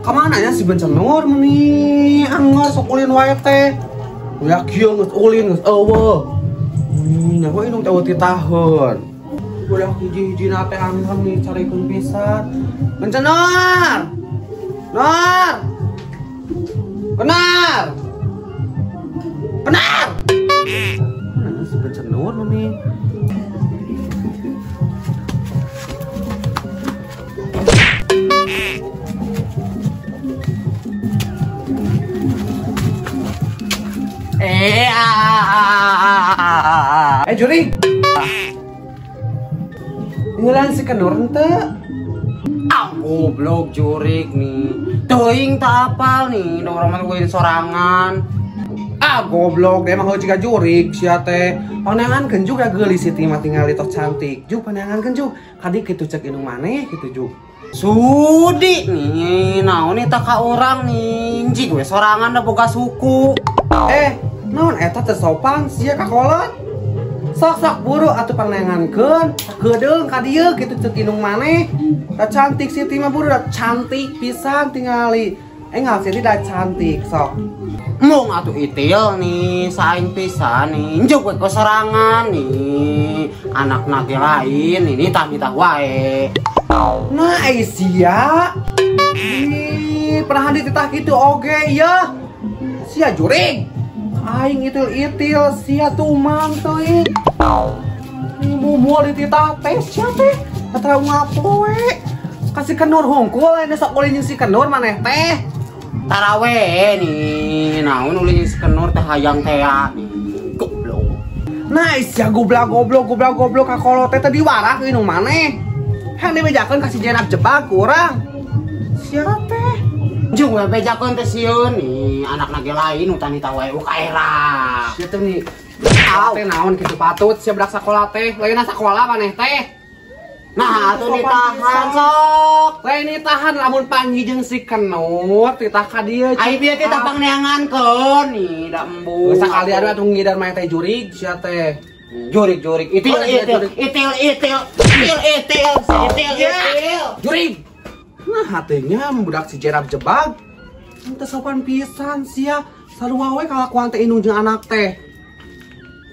Kamana nya si Bencenur meni anggar sok ulin wae teh. Ya kieu geus ulin geus eueuh. Nyaho indung teh eueuh titaheun. Ulah hiji-hijina teh anggar nih carikeun pisan. Bencenur. Nur. Benar. Benar. Mana si Bencenur meni? Juri. Ngelan si Kenur henteu. Ah, goblok jurik nih. Teuing tak apal nih, da urang mah ulin sorangan. Ah, goblok, emang heuh jiga jurik sia teh. Paneangan juk ya geulis Siti mah tingali tos cantik. Juk paneangan juk. Kadi kitu cek indung maneh kitu juk. Sudi nih, naon eta ka urang nih. Jig we sorangan da boga suku. Naon eta teh sopan sia ka kolot. Sok-sok buru atuh paneangankeun, kedeung ka dieu kitu cek indung maneh. Da cantik Siti mah buru da cantik pisan tingali. Engal Siti da cantik sok. Mung atuh itil nih, saing pisan nih, njuk we sorangan nih. Anakna ge lain ini tah-tah wae. Nah, sia. Ih, pernah dititah kitu oge ya. Sia jurig. Aing itil-itil sia tuman teuing. Mumul dititah teh sia teh. Kata ngapoe. Kasih Kenur hungkul ini sok ulin jeung si Kenur maneh teh. Tarawe nih, naon ulin si Kenur teh hayang teh nih. Goblok. Nah, sia goblok goblok goblok goblok ka kolot teh tadi warak indung maneh. Hang dibejakeun ka si Jenab jebak kurang. Sia teh. Jeung we bejakeun teh sieun nih, anakna ge lain utan ditah wae ka era. Sia teh nih. Teh naon kitu patut sia budak sakola teh, lainna sakola maneh teh. Nah, atuh ditahan sok. Lain ditahan lamun panggih jeung si Kenur titah ka dieu. Ai bieu teh pangneangankeun nih da embung. Geus sakali atuh atuh ngidar maneh teh jurig sia teh. Jurig-jurig itil itil itil itil itil itil itil itil. Jurig. Nah, hatinya budak si Jerab jebag. Teu sopan pisan sia. Sarua we kalakuan teh indung jeung anak teh.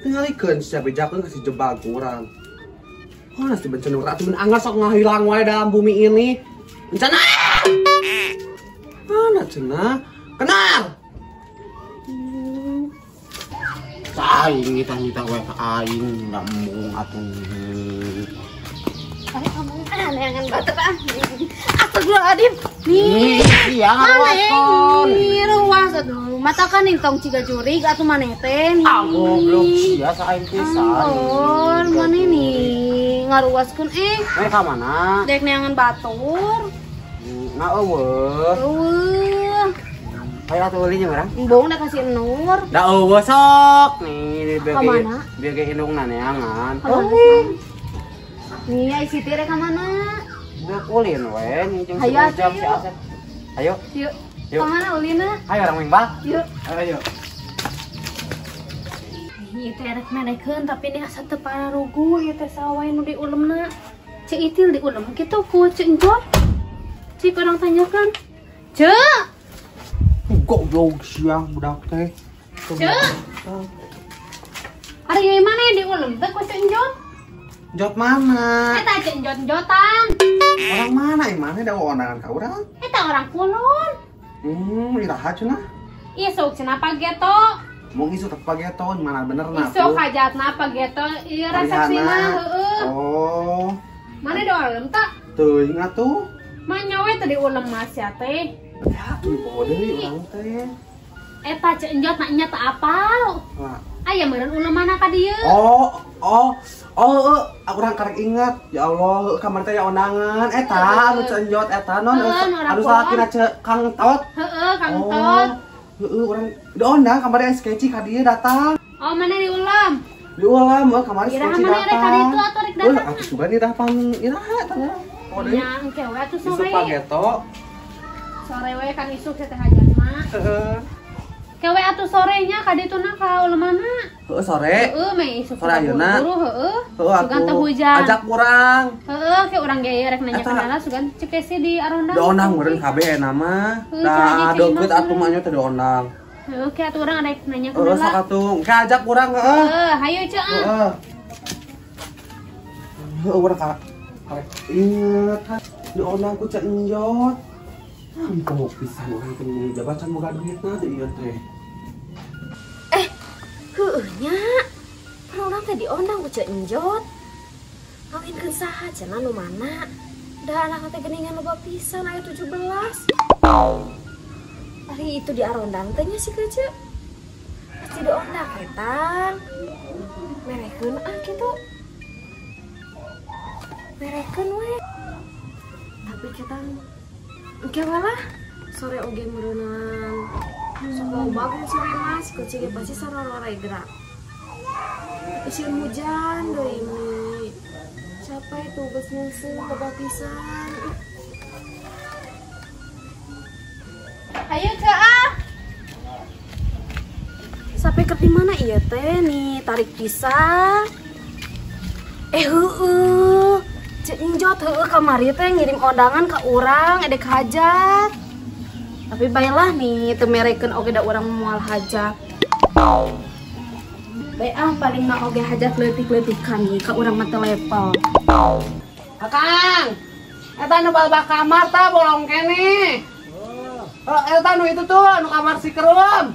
Tingalikeun sia bejakeun ka si jebag urang. Oh, nasi Bencenur atuh mun anggar sok ngahilang wae dalam bumi ini. Bencana. Mana cenah? Kenal. Aing ngitah-ngitah wae ka aing da embung atuh. Neangan batur ah. Astagfirullahaladzim. Nih, iya ngaruaskeun. Nih, ruas atuh. Matakan tong ciga jurig atuh maneh teh nih. Ah goblok sia saing pisan. Oh, maneh nih ngaruaskeun eh. Ka mana? Dek neangan batur. Nah eueuh. Eueuh. Ayo atuh ulin urang. Embung da kasih Nur. Da eueuh sok nih bege. Bege indungna neangan. Nih, ai Siti rek ka mana? Dek ulin we nih jeung si Ujang si Asep. Ayo. Yuk. Ka mana ulinna? Ayo urang mingbal. Yuk. Ayo. Ieu teh rek merekeun tapi nih asa teu pararuguh ieu teh saha wae nu diulemna. Ceu Itil diulem kitu ku Ceu Enjot. Cik urang tanyakan. Ceu. Goblok sia budak teh. Ceu. Ari ieu mana diulem teh ku Ceu Enjot? Jot mana? Eta cek njot-njotan. Orang mana? Mana da ondangan ka urang? Eta orang kulon. Iraha cenah? Isuk cenah pageto. Mung isuk teh pageto, mana bener na. Isuk hajatna pageto, ieu resepsina heueuh. Oh. Mana da ulem tak? Teuing atuh. Manya we teh diulem mah sia teh. Ya, poho deui urang teh. Eta cek njot na nya teu apal. Aya meureun ulem mana ka dieu? Oh, aku urang karek inget. Ya Allah, kamar teh ya ondangan. Eta anu Ceu Enjot eta non anu salakina Ceu Kang Tot. Heeh, Kang Tot. Heeh, urang diondang kamari aya sketchy ka dieu datang. Oh, mana diulam? Diulam, heuh kamari sketchy datang. Iraha mana rek ka ditu atuh rek datang? Atuh sugan iraha pang iraha eta mah. Oh, deui. Nya engke we atuh sore. Isuk pageto. Sore we kan isuk teh hajat mah. Heeh. Kewe atuh sorenya ka dituna ka ulemana. Heeh sore. Heeh meh isuk. Sore ayeuna. Heeh. Sugan teh hujan. Ajak urang. Heeh, ke urang ge rek nanya kendala sugan cek si di arondang. Diondang meureun kabeh eta mah. Da deukeut atuh mah nya teh diondang. Heeh, ke atuh urang rek nanya kendala. Heeh, sok atuh. Ke ajak urang heeh. Heeh, hayu ceuk. Heeh. Heeh, urang ka karek inget diondang ku Ceu Enjot. Ampun pisan urang teh jabatan boga duitna teh ieu teh. Heueuh nya. Pan urang teh diondang ku Ceu Enjot. Ngawinkeun saha cenah nu mana? Da anak teh geuningan loba pisan aya 17. Ari itu diarondang teh nya si Kece. Pasti diondang ketan. Merekeun ah kitu. Merekeun we. Tapi ketan engke walah sore oge meureunang. Sok loba sore mas, kucing pasti sarorore gerak. Sieun hujan deui ini. Capek tugas nyungseung loba pisan. Ayo Ceu ah. Sampai ke di mana ieu teh nih tarik pisan. Heueuh. Ceu Enjot heueuh kamari teh ngirim undangan ka urang edek hajat. Tapi baiklah nih teu merekeun oge da urang moal hajat. Bae ah paling mah oge hajat leutik-leutikan nih ka urang mah teu level. Akang. Eta nu balbak kamar tah bolong keneh. Oh, eta nu itu tuh nu kamar si Kerum.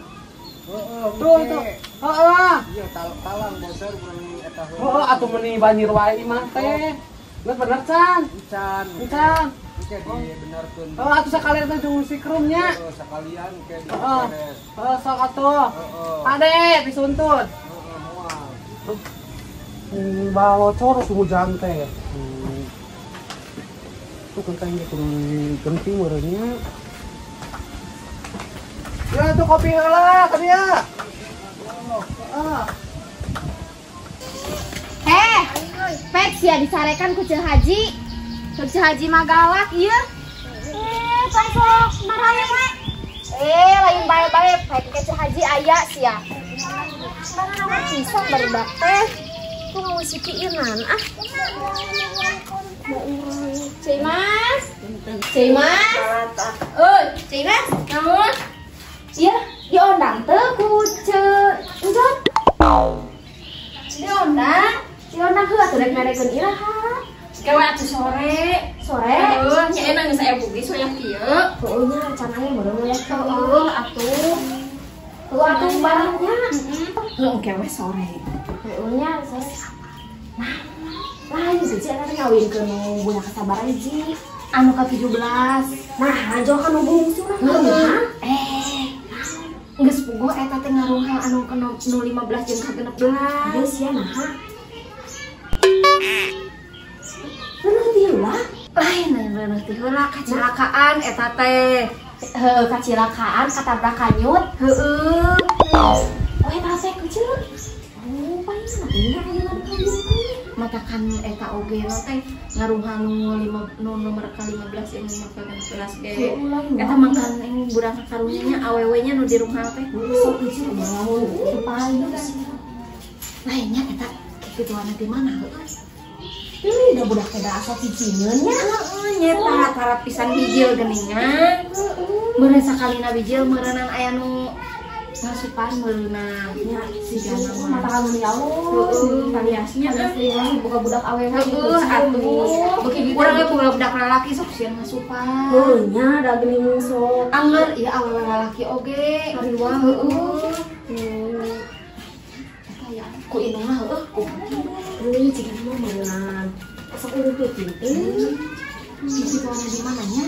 Heeh, tuh itu. Heeh. Iya, talang bosor urang eta heula. Heeh, atuh meuni banjir wae imah teh. Geus bener can. Can. Can. Engke dibenerkeun. Heeh, atuh sakalian teh jeung si Kerumnya. Heeh, sakalian engke diberes. Heeh, sok atuh. Heeh. Ade disuntut. Heeh, moal. Balocor hujan teh. Tuh kentang ge kudu genti meureunnya. Ya tuh kopi heula ka dieu. Heeh. Pek sia disarekan ku Ceu Haji. Ceu Haji mah galak ieu. Tong sok maraya we. Lain bae-bae pek ke Ceu Haji aya sia. Mana pisan barudak teh. Ku ngausikieunan ah. Mau urang Ceu Mas. Ceu Mas. Euy, Ceu Mas. Naon? Iya, diondang teu ku Ceu Enjot. Diondang. Diondang heuh atuh rek merekeun iraha. Kewe atuh sore. Sore. Heuh, nya enak geus aya bugis hoyong kieu. Heueuh nya rencananya meureun we. Heueuh atuh. Heueuh atuh barangnya. Heuh engke we sore. Heueuh nya sore. Nah, lain sih eta teh ngawinkeun nu budak kasabar hiji. Anu ka 17. Nah, hajo ka nu bungsu nah. Geus puguh eta teh ngaruhal anu ka nu 15 jeung ka 16. Geus ya naha. Reuneuh ti heula? Lain reuneuh ti heula kacelakaan eta teh. Heueuh kacelakaan katabrak kanyut. Heueuh. Oh eta teh kecil. Oh paling nya ayeuna matakan eta oge no teh ngaruhal nu 5 nu nomor ka 15 jeung nomor ka 16 ge. Eta mangkan ini budak karunya nya awewe nya nu di rumah teh. Sok kecil naon teu paling. Lainnya eta kikituan di mana heueuh. Ini udah budak teh asa cicineun nya. Heeh, nyeta tarap pisan bijil geuningan. Meureun sakalina bijil meureunang aya nu ngasupan meureunang. Nya sigana mah. Mata kamu alus. Heueuh, paliasnya asli buka budak awewe heueuh atuh. Beuki urang ge boga budak lalaki sok sieun ngasupan. Heueuh nya da geuning sok. Anger ieu awewe lalaki oge. Hariwang heueuh. Eta ya ku indungna heueuh ku. Heueuh cigana mah meureunang. Sok urut peuting teh. Kikituan di mana nya?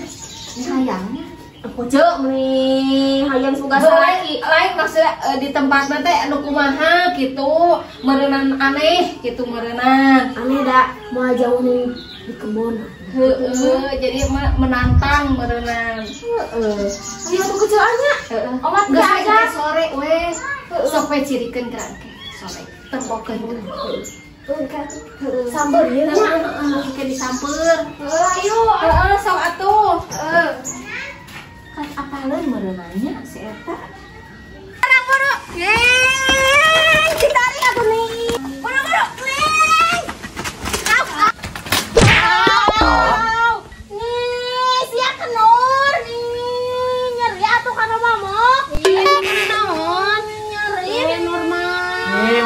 Hayangnya. Aku cek nih hayang suka salaki. Lain maksudnya di tempatna teh anu kumaha gitu, meureunnan aneh gitu meureunnan. Aneh da moal jauh nih di kebon. Heeh, jadi menantang meureunnan. Heeh. Ayo tuh keceannya. Heeh. Omat geus aja sore we. Sok we cirikeun geura engke sore. Tempokeun. Heeh. Samber ieu nya. Heeh, engke disamper. Heeh, ayo. Heeh, sok atuh. Heeh. Kan apaleun meureunannya si eta.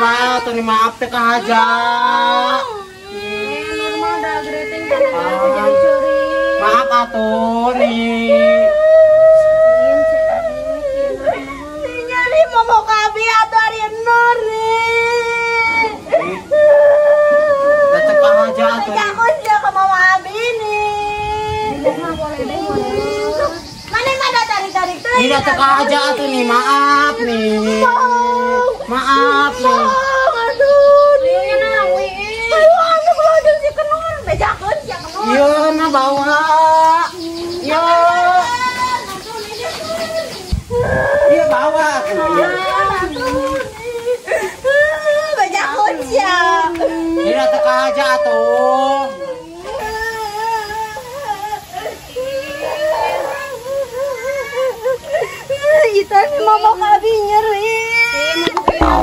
bae atuh nih maaf teh ka haja. Normal dah greting kan jadi curi. Maaf atuh nih. Nyari momo kabi atuh ari Nur nih. Datang ka haja atuh. Aku sia ka mama abi nih. Mana mana tarik-tarik teh. Ini datang ka haja atuh nih, maaf nih. Maaf nih. Aduh, nih. Ayo anu keluar si Kenur, bejakeun si Kenur. Iya, na bawa. Iya. Iya bawa. Bejakeun sia. Ini datang ka haja atuh. Itu mama kabi nyeri.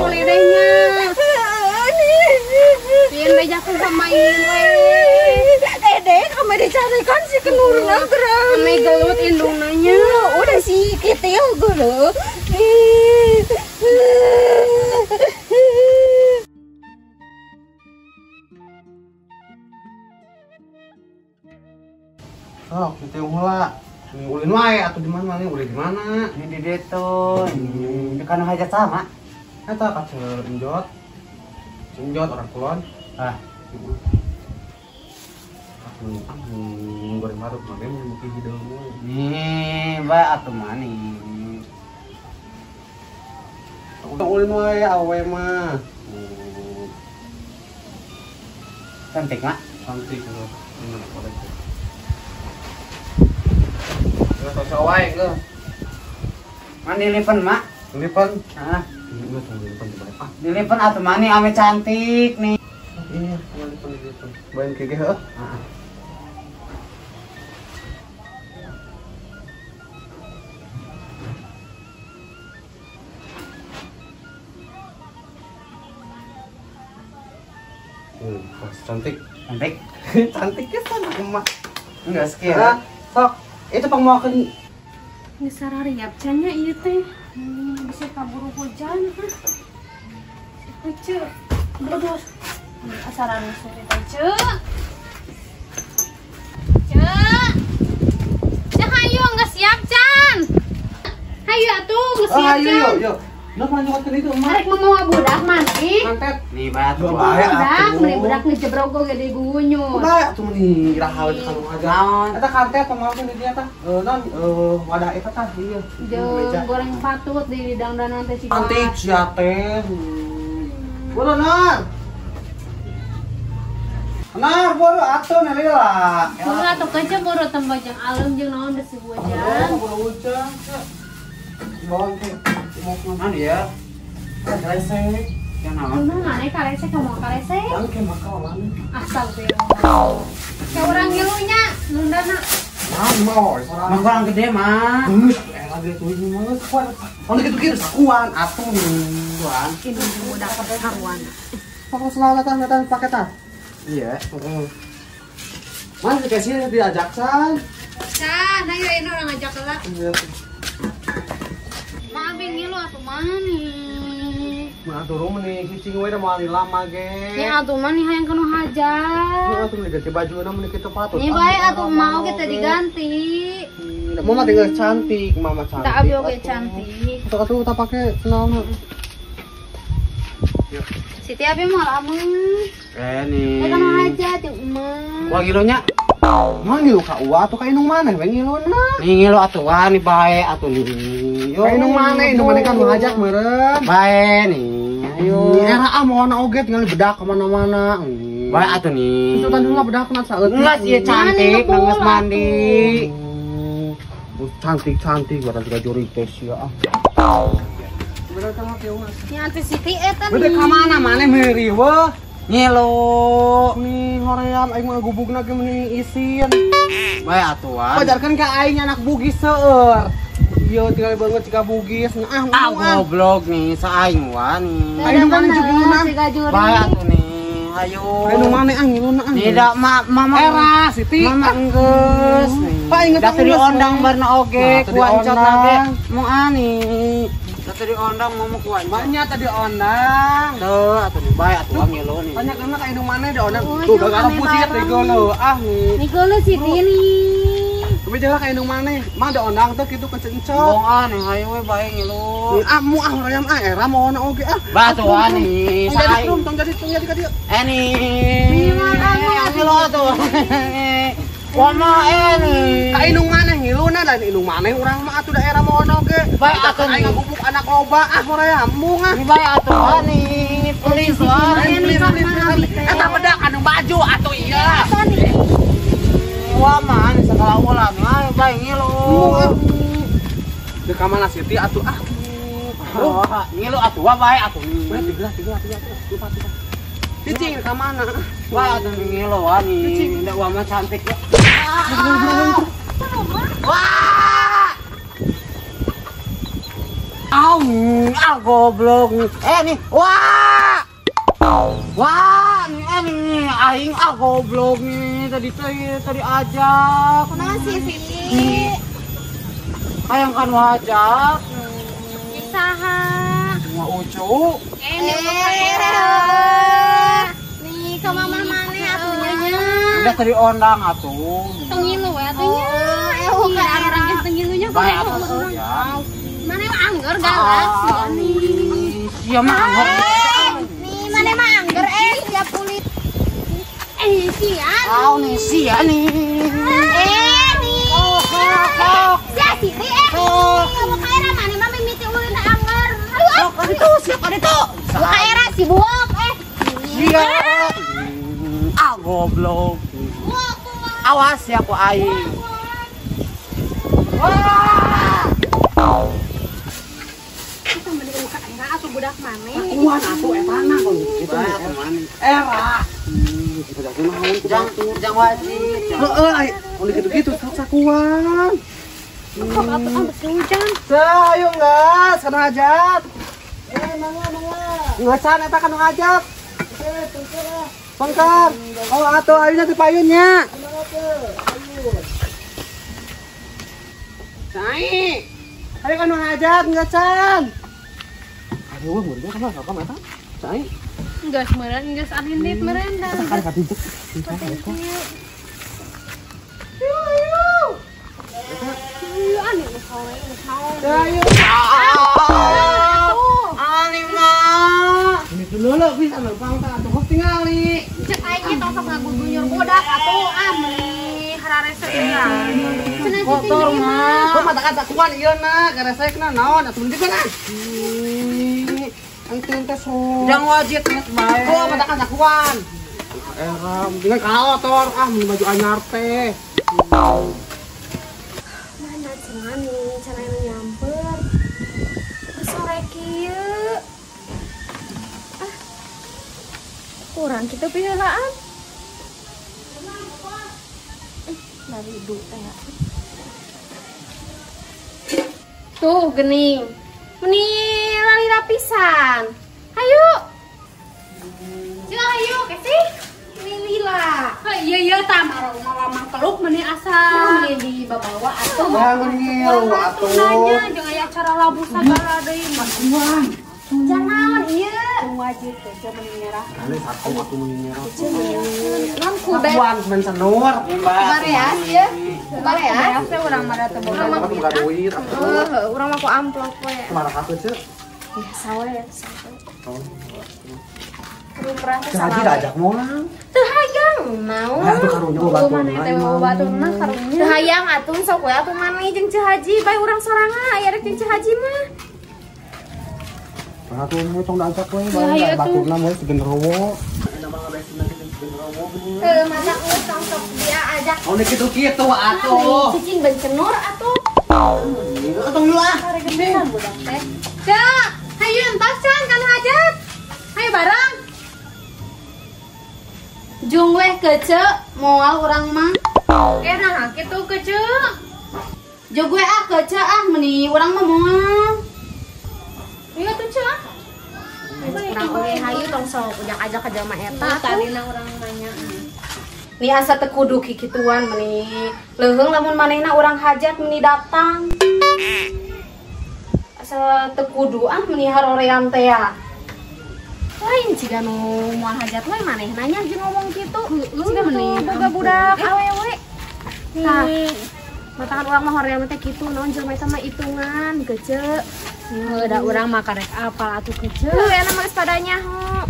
Lidahnya. Pian bejakeun sama ieu we. Deh, kamu dicarikan si Kenurna gerang. Ame gelut indungna nya. Udah si kitil geuleuh. Sok, kieu heula. Ulin wae atuh di mana nih? Ulin di mana? Ini di ditu. Ini kana hajat sama. Eta ka Enjot. Enjot orang kulon. Ah. Goreng marut mah memang muki hideung. Nih, bae atuh mah nih. Ulin wae awe mah. Cantik mak? Cantik loh. Ini boleh. Geus sok wae geus. Mani lipen mak? Lipen. Heeh. Ini tuh lipen di bawah. Dilipen atuh mani ame cantik nih. Iya, lipen gitu. Bain kege heuh. Heeh. Cantik. Cantik. Cantik ya sama emak. Enggak sekira. Sok, itu pangmawakeun geus sarariap can nya ieu teh. Bisa kaburu hujan. Ece, bodos. Asaran sore teh, Ce. Ce. Ce hayu geus siap can. Hayu atuh geus siap can. Hayu yo. Nah, lanjutkan itu emak. Arek mamawa budak mandi. Mantet. Nih batu. Budak, meni budak ngejebrog oge di gunyut. Udah atuh meni iraha we ka nu aja. Eta kantet pamawakeun di dieu tah. Non wadah eta tah ieu. Jeung goreng patut di dangdanan teh cika. Cantik sia teh. Buru non. Nah, buru atuh lila. Buru atuh keje buru temba jeung alem jeung naon besi hujan. Buru hujan. Bawang teh. Mana ya? Karesek. Yang naon? Mana karesek kamu karesek? Bangke maka mana? Astagfirullah. Ka urang ngilunya nundana. Nah, mau. Mah kurang gede mah. Geus elah ge tuh mah kuan. Ono kitu-kitu sakuan atuh kuan. Ini budak saruan. Pokok selalu datang pakai tah. Iya. Heeh. Mas dikasih diajak san. San, ayo ini orang ngajak lah. Iya. Ngilu atuh mani. Mah atuh meni cicing we da moal lama ge. Ya atuh mani hayang kanu hajat. Heeh atuh meni ganti bajuna meni kitu patut. Nih bae atuh mau kita diganti. Mama tinggal cantik, mama cantik. Tak abi oge cantik. Atuh atuh tak pake naon. Siti abi moal ameun. Eh nih. Kanu hajat jeung emak. Wah ngilunya. Mah ngilu ka uwa atuh ka indung maneh we ngiluna. Nih ngilu atuh wah nih bae atuh nih. Ka indung maneh kan nu hajat meureun. Bae nih. Ayo. Era ah moal oge tinggal bedak ka mana-mana. Bae atuh nih. Itu tadi mah bedakna saeutik. Geus ieu cantik geus mandi. Cantik-cantik badan juga juri teh sia ah. Bener ka mah kieu mah. Nya atuh Siti eta nih. Bede ka mana maneh meuri weuh. Ngilu. Nih hoream aing mah gubugna ge meuni isin. Bae atuh ah. Pajarkeun ka aing anak Bugis seueur. Ieu tinggal banget cika Bugis. Ah, ah goblok nih sa aing wa nih. Aing mana juga ngiluna. Bae atuh nih. Ayo. Aing mana ah ngiluna ah. Tidak mama era Siti. Mama enggeus nih. Pak inget da teu diondang barna oge ku ancot lage. Mau ani. tadi ondang ngomong kuat. Banyak tadi ondang. Tuh, atuh nih bae atuh ngilu nih. Banyak karena ka indung maneh di ondang. Tuh gagal pucit digolo ah nih. Nigolo si Tini. Tapi jalan ka indung maneh, mah di ondang teh kitu kecencok. Bong ah nih hayu we bae ngilu. Ah mu ah hoream ah era moon oge ah. Batuan nih. Tong jadi tong jadi ka dieu. Eh nih. Ngilu atuh. Wah mah nih. Ka indung maneh ngiluna lain indung maneh urang mah atuh daerah moon oge. Bae atuh aing ngagubuk anak loba ah hoream mung ah. Bae atuh nih. Please lah. Please. Eta bedak anu baju atuh iya. Wah mah nih segala ulah nih bae ngilu. Di kamana Siti atuh ah. Ngilu atuh wah bae atuh. Weh tiga lupa. Cicing ka mana? Wah atuh ngilu wah nih. Ndak wah mah cantik ya. Wah. Au, ah goblok. Eh nih, wah. Wah, nih nih aing ah goblok nih tadi tadi ajak. Kunaon sih Siti? Hayang kan wajak. Saha? Cuma ucu. Nih ka mamah maneh atunya. Udah tadi ondang atuh. Tong ngilu we atunya. Iya, orang geus teu ngilunya. Bae atuh ya. Maneh mah angger galak sia nih. Sia mah angger. Nih maneh mah angger siap kulit. Sia. Au nih sia nih. Nih. Sia Siti Kamu kaera maneh mah mimiti ulin angger. Ayo ah. Itu siapa itu? Kaera si buok Sia. Ah goblok. Awas ya ku aing. Wah. Kita mending buka era atuh budak maneh. Akuan atuh etana kun kitu era. Budak naon jang wajib. Heeh, ai mun kitu-kitu sok sakuan. Kok atuh ah hujan. Ayo geus kana hajat. Mangga mangga. Ngeucan eta kana hajat. Pengkar. Oh atuh ayuna teh payunnya. Sai. Ayo kana hajat ngeucan. Aduh, muridnya kana ka eta? Sai. Geus meureun, geus arindit meureun da. Kan ka ditu. Ayo. Ani mah. Ini dulu lah bisa lempang tak atuh tingali. Cek aing ge tos ngagugunyur budak atuh ah meuni hararese cenah. Kotor mah. Kok mata kata kuan ieu na garesekna naon atuh mending kan. Engkeun teh so. Jang wajib geus bae. Kok mata kata kuan. Era dengan kotor ah mun baju anyar teh. Mana cenah nih cenah nyamper. Sore kieu. Ah. Kurang kitu piheulaan. Dari teh. Tuh gening. Meni lari rapisan. Hayu. Cil hayu kesih. Lila. Iya iya tah malah peluk meni asa. Meni dibawa atuh. Bangun ngilu atuh. Nanya jeung aya acara labu sagala deui mah. Jangan naon ieu. Wajib teh coba meni nyerah. Ane sakom atuh meni nyerah. Nam ku Kuan men senur. Bareas ieu. Bareas teh urang mah teu boga duit. Heuh, urang mah ku amplop we. Kumaha ka teh? Biasa we. Lumrah teh salah. Haji ajak moal. Teu hayang naon. Atuh karunya baturna. Baturna karunya. Teu hayang atuh sok we atuh maneh jeung Ceu Haji bae urang sorangan aya rek jeung Ceu Haji mah. Atuh mah tong diajak we bae baturna moal si genderowo. Heuh, masa geus tong sok dia ajak. Oh kitu-kitu atuh. Cicing bencenur atuh. Tong dulu ah. Budak teh. Ceu, hayu entos can kana hajat. Hayu bareng. Jung weh kece, moal urang mah. Nah kitu kece. Jog we ah kece ah meni urang mah moal. Iya tuh ceu. Urang oge hayu tong sok ujak-ajak ka jalma eta. Tadina urang nanya. Nih asa teu kudu kikituan meni. Leuheung lamun manehna urang hajat meni datang. Asa teu kudu ah meni haroream teh ya. Lain ciga nu moal hajat we manehna nya jeung ngomong kitu. Ciga meni boga budak awewe. Tah. Matakan urang mah hoream teh kitu naon jelema eta mah hitungan gece. Heuh da urang mah karek apal atuh gece. Heuh eta mah geus pada nyaho.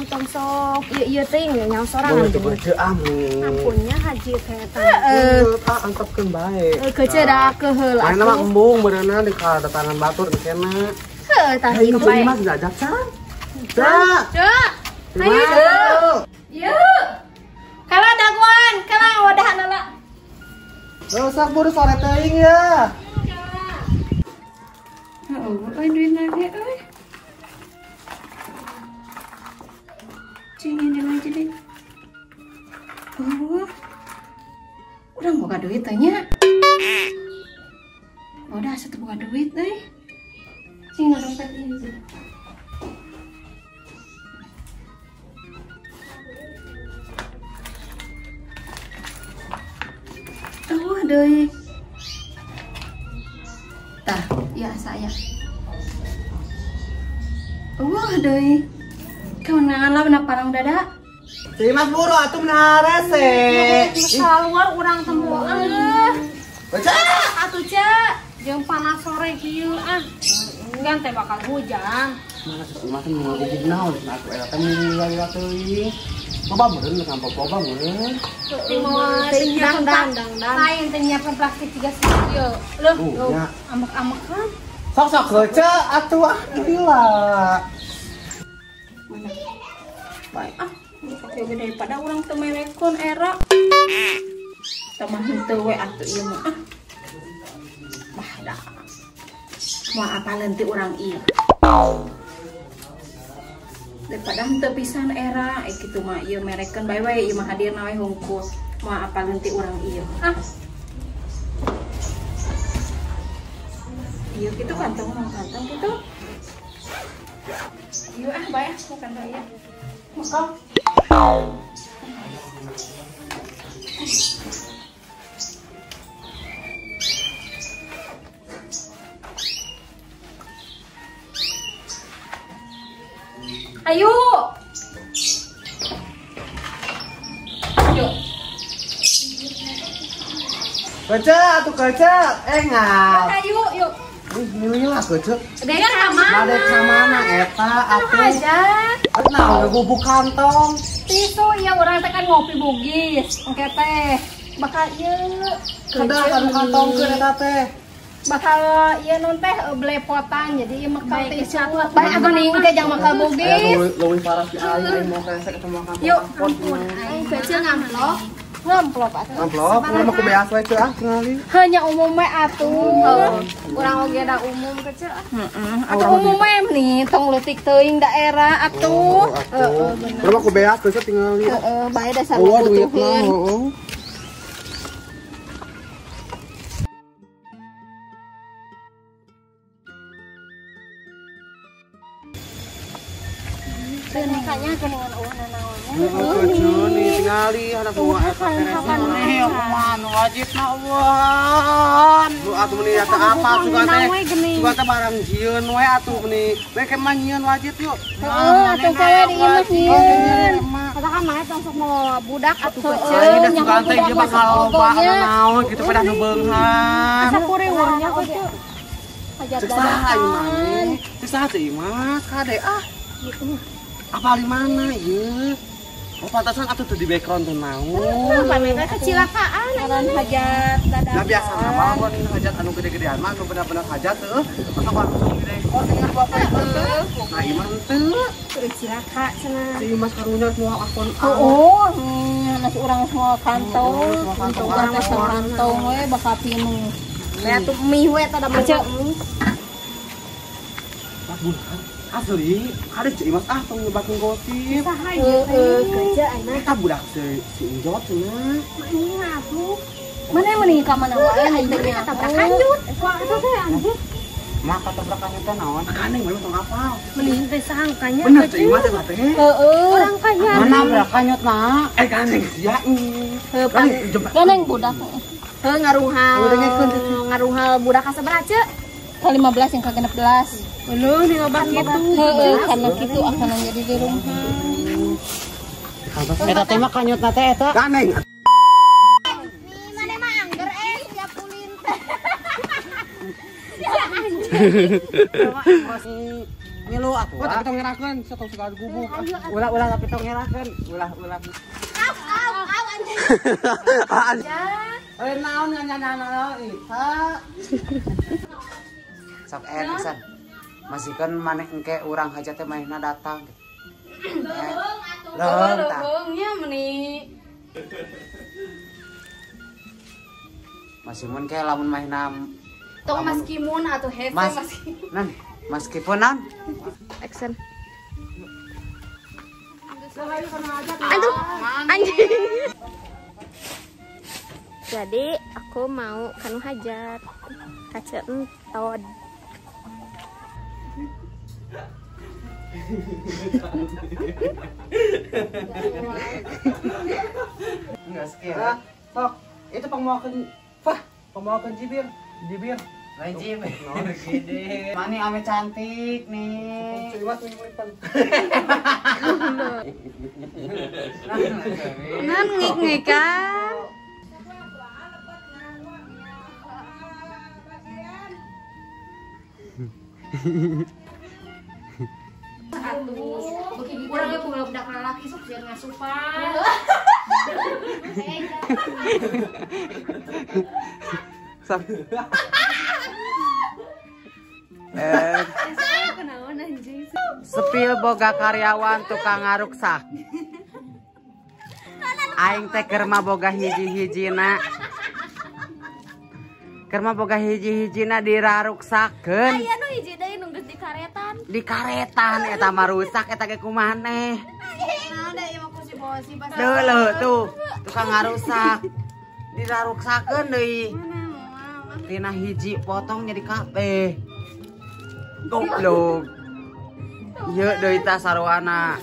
Tong sok ieu ieu teuing nyaho sorangan. Gece ah. Ampunnya haji teh eta. Heeh, ah antepkeun bae. Gece da keheul atuh. Mana mah embung beunana di kadatangan batur engkena. Heuh tah kitu bae. Mas ngajak can. Cak. Cak. Ayo. Yuk. Kala daguan, kala wadahan heula. Rusak buru sore teuing ya. Heeh, euy duit lagi euy. Cing ini aja deh. Oh. Udah boga duit teh nya. Udah satu boga duit euy. Cing dompet ieu. Oh, deui. Tah, ya saya. Wah, deui. Keunangan lah bener parang dada. Si Mas buru atuh menarese. Keluar urang temu ah. Baca. Atuh Cek, jeung panas sore kieu ah. Enggan teh bakal hujan. Mana sih Mas mau di naon atuh eta teh lila teuing. Loba meureun ngampo loba meureun. Dang dang dang. Lain teh nyiapkeun plastik tiga ieu. Leuh, ambek-ambekan. Sok-sok gece atuh ah gila. Mana? Baik ah, pakai oge daripada urang teu mewekeun era. Tambah henteu we atuh ieu mah ah. Bah dah. Moal apaleun ti urang ieu. Daripada henteu pisan era, kitu mah ieu merekeun bae we ieu mah hadirna we hungkul. Moal apaleun ti urang ieu. Ah. Ieu kitu kantong mah kantong kitu. Ieu ah bae ah mau kantong ieu. Maka. Ayo. Yuk. Kece atuh kece, ngal. Ayo, yuk. Ih, milih lah kece. Dek ka mana? Dek ka mana eta atuh? Hajat. Nah, gubuk kantong. Tisu ya urang teh kan ngopi bugis. Engke teh bakal ieu. Kedah anu kantongkeun eta teh. Bakal ieu non teh belepotan jadi ieu mekal tisu. Bae aku nih engke jang makal bugis. Leuwih parah si aing mau kresek eta mau kantong. Yuk, ampun aing kece ngamplop. Ngamplop atuh. Ngamplop, urang mah ku beas we ceu ah tingali. Hanya umum we atuh. Urang oge da umum kece ah. Heeh. Atuh umum we nih tong leutik teuing daerah atuh. Heeh, bener. Urang mah ku beas kece tingali. Heeh, bae dasar butuheun. Kayaknya geningan eueuh nanaonnya. Heeh, nih tingali anak buah eta nih kumaha wajib na eueuhan. Lu atuh meuni eta apa sugan teh? Sugan teh barang jieun we atuh meuni. We ke mah nyieun wajib yuk. Heeh, atuh saya di imah nyieun. Katakan mah tong sok mau budak atuh kecil. Aing sugan teh ieu bakal loba naon kitu pada nu beunghar. Asa kuriwurnya kecil. Hajat Cek saha ieu mah? Cek saha teh Imas? Kade ah. Apa di mana ieu? Oh pantasan atuh tuh di background tuh naon. Pameta kecilakaan ngaran hajat dadakan. Nah biasa mah mun hajat anu gede-gedean mah anu bener-bener hajat heuh. Masa langsung di dekor dengan bapak itu. Nah ieu mah henteu. Cilaka cenah. Si Imas karunya semua akun. Oh, nasi urang semua kantong. Urang semua kantong we bakal pinuh. We atuh mie we teh da mie. Asli, ada Cik Imas ah tong nyebakin gosip. Heeh, kerja anak. Eta budak si Injot cenah. Mana atuh? Mana mending ka mana wae aing teh katabrak kanjut. Wah, eta teh anjir. Mah katabrak kanjut teh naon? Gandeng mana tong hafal. Mending teh sangkanya. Bener Cik Imas eta teh. Heeh. Orang kaya. Mana brak kanjut na? Gandeng sia. Heuh, gandeng budak. Heuh, ngaruhal. Ngaruhal budak ka sabaraha, Cek? Ka-15 yang ka-16. Belum di lobak kitu. Heeh, karena kitu akan jadi di rumah. Eta teh mah kanyutna teh eta. Ganeng. Nih mana mah angger siap ulin teh. Ya anjing. Ngilu atuh. Oh, tapi tong ngerakeun, satong segala gubuk. Ulah-ulah tapi tong ngerakeun. Ulah-ulah. Au au au anjing. Eh naon nyanyi eta. Sok pisan. Masihkeun maneh engke urang hajat teh manehna datang. Leuheung atuh. Leuheung tah. Leuheungnya meni. Masih mun ke lamun manehna tong maskimun atuh hese meskipun. Nan, meskipun nan. Action. Aduh, anjing. Jadi aku mau kanu hajat. Kaca entod. Enggak sekira. Sok, itu pangmawakeun, fah, pangmawakeun jibir, jibir. Lain jibir. Gede. Mani ame cantik nih. Coba minggu. Nan ngik-ngikan. Aduh, urang ge kumaha budak lalaki sok sieun ngasupan. Sepil boga karyawan tukang ngaruksak. Aing teh keur mah boga hiji-hijina. Keur mah boga hiji-hijina diraruksakeun. Aya nu hiji deui nu geus dikaretan. Dikaretan eta mah rusak eta ge kumaneh. Nah, da ieu mah kursi bosi pas. Deuleuh tuh, tukang ngarusak. Diraruksakeun deui. Tina hiji potong jadi kabeh. Goblok. Ieu deui tah sarwana.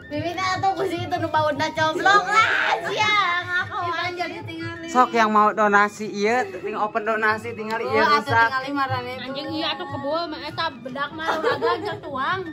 Bibi atuh kursi itu nu bautna coblok lah sia ngakuan jadi tingali. Sok yang mau donasi ieu tinggal open donasi tinggal ieu rusak. Anjing ieu atuh kebul mah eta bedak mah raga tuang.